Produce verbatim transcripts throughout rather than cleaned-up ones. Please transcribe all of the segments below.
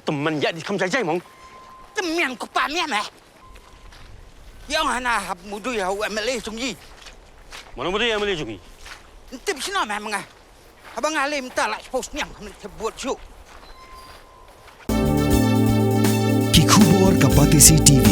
Tymmen ïa di kham jai jai mong. Tymmen ko pa mian eh. Ïa nga na hap mudui ha u M L A jong i. Mano mudui M L A jong i? Ntip sino meh menga. Haba nga lem ta la post niang khamne te buat ju. Ki khubor ka Batesi T V.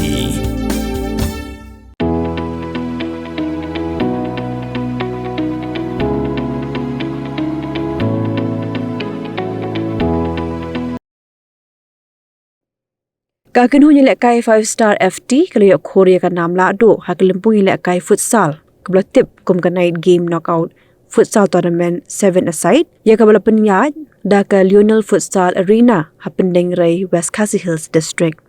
Ka kynhun ïalehkai Five Star F T ka la ïoh khur ïa ka nam lahduh ha ka lympung ïalehkai futsal kaba la tip kum ka Night Game Knockout Futsal Tournament seven-a-side, ïa kaba la pynïaid da ka Lionel Futsal Arena ha Pyndengrei, West Khasi Hills District.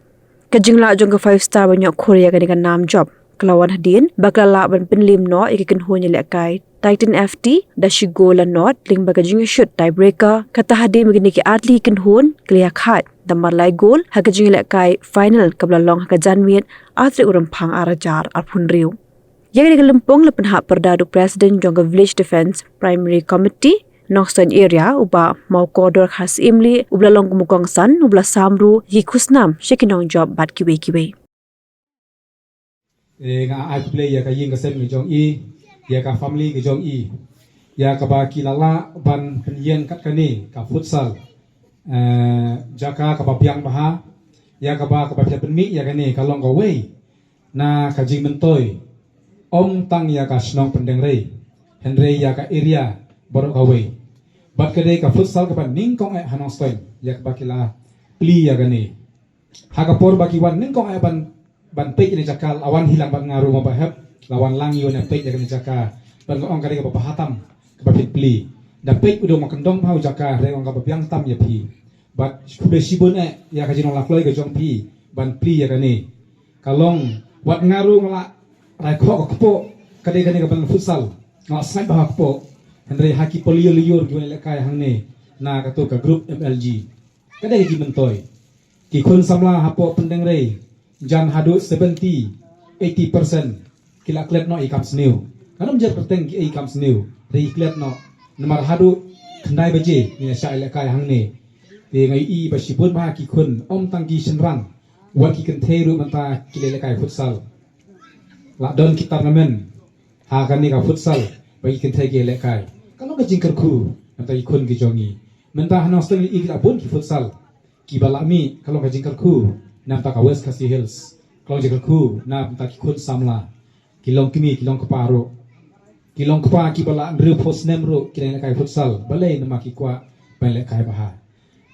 Ka jinglah jong ka Five Star ban ïoh khur ïa kane ka nam jop ka la wan hadien ba ka la lah ban pynliem noh ïa ka kynhun ïalehkai Titan F T da shi gol la nod lyngba ka jingïashut tiebreaker. Kata hadien ba kine ki artylli ki kynhun ki la ïakhaid da marlai gol ha ka jingïalehkai final kaba la long ha ka janmiet arphew tarik u Rymphang arhajar arphew hynriew. Ïa kane ka lympung la pynhap pyrda da u President jong ka Village Defence Primary Committee Nongstoiñ Area, u Bah Mawkordor Kharsyiemlieh, uba la long kum u kongsan uba la sam ruh ïa ki khusnam sha ki nongjop bad kiwei kiwei. Eh, nga ai khublei ïa ka ïing ka sem ka jong i, ïa ka family ka jong i, ïa kaba ki la lah ban pynïeng kat kane ka futsal, eh, jaka kaba biang bha, ïa kaba, kaba phi la pynmih ïa kane ka long kawei na ka jingmyntoi ym tang ïa ka shnong Pyndengrei, hynrei ïa ka area baroh kawei. Bad ka dei ka futsal kaba nyngkong eh ha Nongstoiñ ïa kaba ki la plie ïa kane. Ha ka por ba ki wan nyngkong eh ban, ban peit ïa kane jaka, la wan hi lang bad nga ruh mo Bah Hep, la wan lang ïa u ne peit ïa kane jaka, bad nga ong ka dei kaba bha tam kaba phi plie. Da peit u dei mo kyndong bha u jaka, hynrei ong kaba biang tam ïa phi. Bad khublei shibun eh ïa ka jinglong la kloi ka jong phi ban plie ïa kane. Ka long, wat nga ruh nga la rai khoh ka kpoh, ka dei kane ka ban futsal, nga la sngaid bha ka kpoh. Hynrei ha ki por lyiur lyiur ki wan ïalehkai hangne na kato ka group M L G, ka dei ka jingmyntoi. Ki khun samla hapoh Pyndengrei jan haduh seventy, eighty percent ki la klet noh ïa i kam sniew. Kan ym jer kyrteng kiei i kam sniew, hynrei ki klet noh. Namar haduh khyndai baje ngin ïa shah ïalehkai hangne. Te nga ïohi ba shibun bha ki khun, ym tang ki shynrang, wat ki kynthei ruh mynta ki la ïalehkai futsal. La don ki tournament ha kane ka futsal ba ki kynthei ki ïalehkai. Ka long ka jingkyrkhu na bynta ki khun ki jong ngi. Mynta ha Nongstoiñ i ki la bun ki futsal kiba la mih, ka long ka jingkyrkhu na bynta ka West Khasi Hills, ka long jingkyrkhu na bynta ki khun samla, ki long kmie ki long kpa ruh. Ki long kpa kiba la hynriewphew snem ruh ki la ïalehkai futsal, balei? Namar ki kwah ban ïalehkai bha.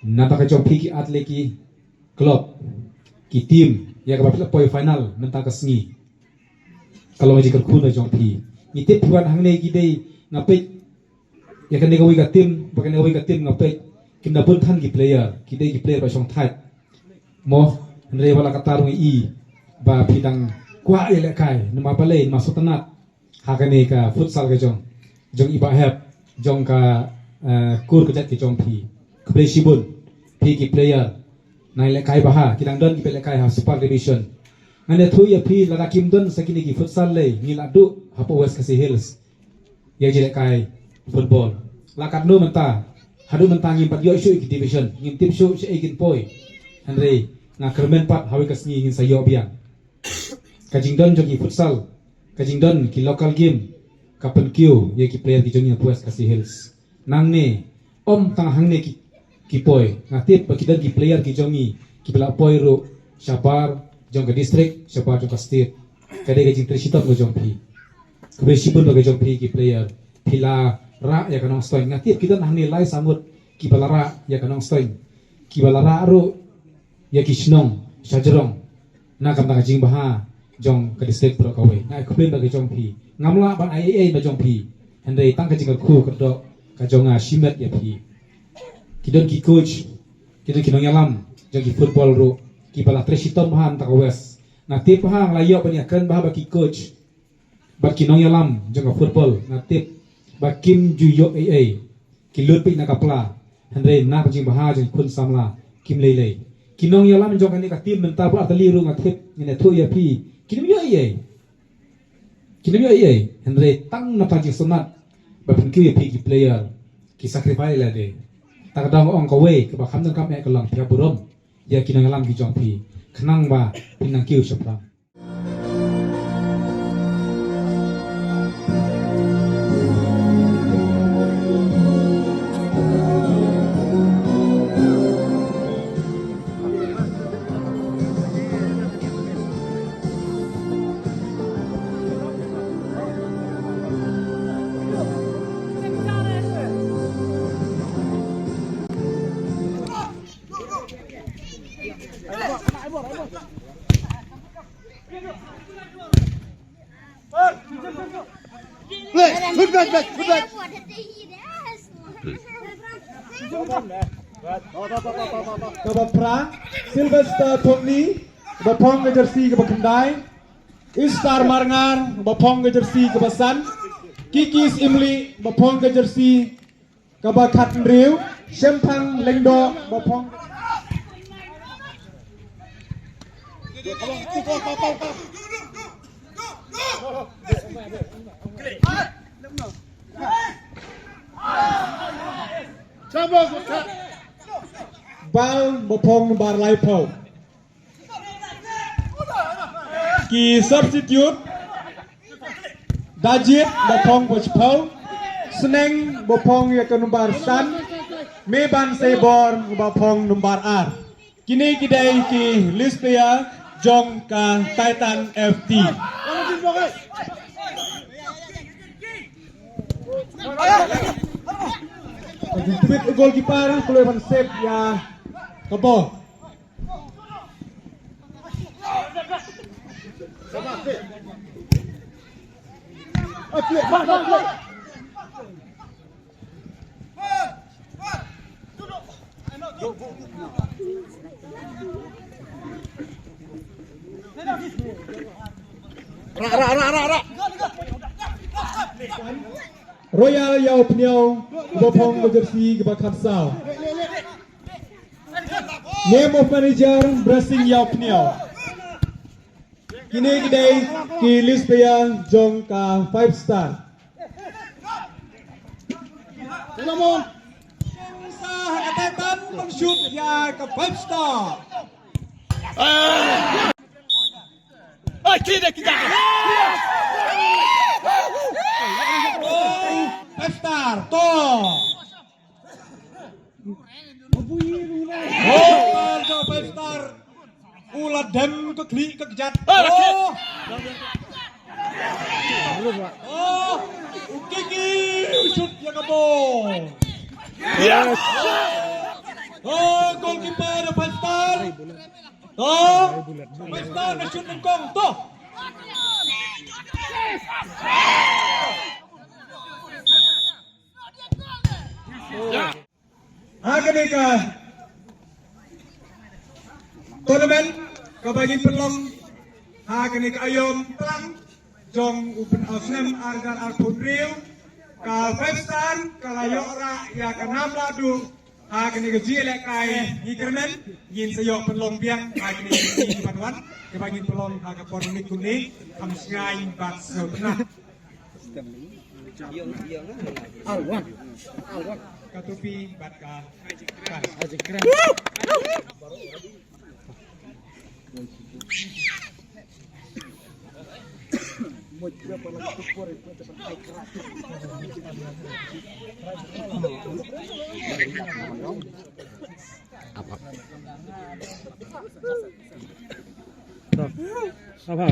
Na bynta ka jong phi ki athlete, ki club, ki team ïa kaba phi la poi final mynta ka sngi, ka long jingkyrkhu na jong phi. Ngi tip phi wan hangne ki dei, nga peit ïa kane kawei ka team, ba kane kawei ka team nga peit kim da bun than ki player, ki dei ki player ba shongthait mo, hynrei wat la katta ruh ngi i ba phi dang kwah ïalehkai. Namar balei? Namar sngewtynnat ha kane ka futsal ka jong, jong i Bah Hep, jong ka, eh, kur ka jait ka jong phi. Khublei shibun phi ki player, nang ïalehkai bha, ki dang don kiba ïalehkai ha Super Division. Ngan ïathuh ïa phi, lada kim don sa kine ki futsal lei, ngi la duh hapoh West Khasi Hills ïa ki jingïalehkai football. La katno mynta, haduh mynta ngim pat ïoh shuh ïa ki division, ngim tip shuh shaei kin poi. Hynrei nga kyrmen pat ha kawei ka sngi ngin sa ïoh biang. Ka jingdon jong ki futsal, ka jingdon ki local game, ka pynkiew ïa ki player ki jong ngi na West Khasi Hills. Nangne, ym tang hangne ki, ki poi, nga tip ba ki don ki player ki jong ngi kiba la poi ruh shabar jong ka district, shabar jong ka state. Ka dei ka jingtrei shitom ka jong phi. Khublei shibun ba ka jong phi ki player, phi la rah ïa ka Nongstoiñ. Nga tip ki don hangne lai san ngut kiba la rah ïa ka Nongstoiñ, kiba la rah ruh ïa ki shnong shajrong na ka bynta ka jingbha jong ka district baroh kawei. Nga ai khublei na ka jong phi. Ngam lah ban ai ei ei na jong phi, hynrei tang ka jingkyrkhu kyrdoh ka jong nga shimet ïa phi. Ki don ki coach, ki don ki nongïalam jong ki football ruh kiba la trei shitom bha na ka West. Nga tip bha, nga la ïoh ban ïakren bha bad ki coach bad ki nongïalam jong ka football, nga tip ba kim ju ïoh ei ei. Ki lut beit na ka pla, hynrei na ka jingbha jong ki khun samla kim lei lei. Ki nongïalam jong kane ka team mynta baroh artylli ruh nga tip, ngin ïathuh ïa phi, kim ïoh ei ei. Kim ïoh ei ei, hynrei tang na ka jingsngewtynnat ba pynkiew ïa phi ki player, ki sacrifice lade. Ta ka daw nga ong kawei kaba kham donkam eh ka long phi hap burom ïa ki nongïalam ki jong phi, khnang ba phin nang kiew shaphrang. Kaba phra, Sylvester Thongni, kaba phong ka jersey kaba khyndai. Istar Marngar, kaba phong ka jersey kaba san. Kiki Syiemlieh, kaba phong ka jersey kaba khathynriew. Shemphang Lyngdoh, kaba phong. Bal, kaba phong, kaba laiphew. Ki substitute. Dajit, kaba phong, kaba shiphew. Sneng, kaba phong ïa ka number san. Meban Seibor, kaba phong number ar. Kine ki dei ki list player jong ka Titan F T. Ka jingtbit u goalkeeper, ka la wan save ïa ka ball. Royal Ïawphniaw, kaba phong ka jersey kaba khatsaw. Name of manager, Blessing Ïawphniaw. Kine ki dei ki list player jong ka Five Star. Solomon. Sa ha ka Titan, ban shoot ïa ka Five Star. Ai, kida, kida. Five Star, to. Oh, Five Star. U la dem ka khlieh ka kjat. Oh. Oh, u Kiki, u shoot ïa ka ball. Yes. Oh, goalkeeper da Five Star. To. Five Star da shoot nyngkong. To. Ha kane ka tournament kaba ngin pynlong ha kane ka aïom plang jong u pyn-, u snem ar hajar arphew hynriew, ka Five Star ka la ïoh rah ïa ka nam la duh ha kane ka jingïalehkai. Ngi kyrmen ngin sa ïoh pynlong biang ha kane ka sngi ban wan kaba ngin pynlong ha ka por mynmiet kumne. Kham shngaiñ bad sngewtynnat. Ka tupi bad ka. Apa?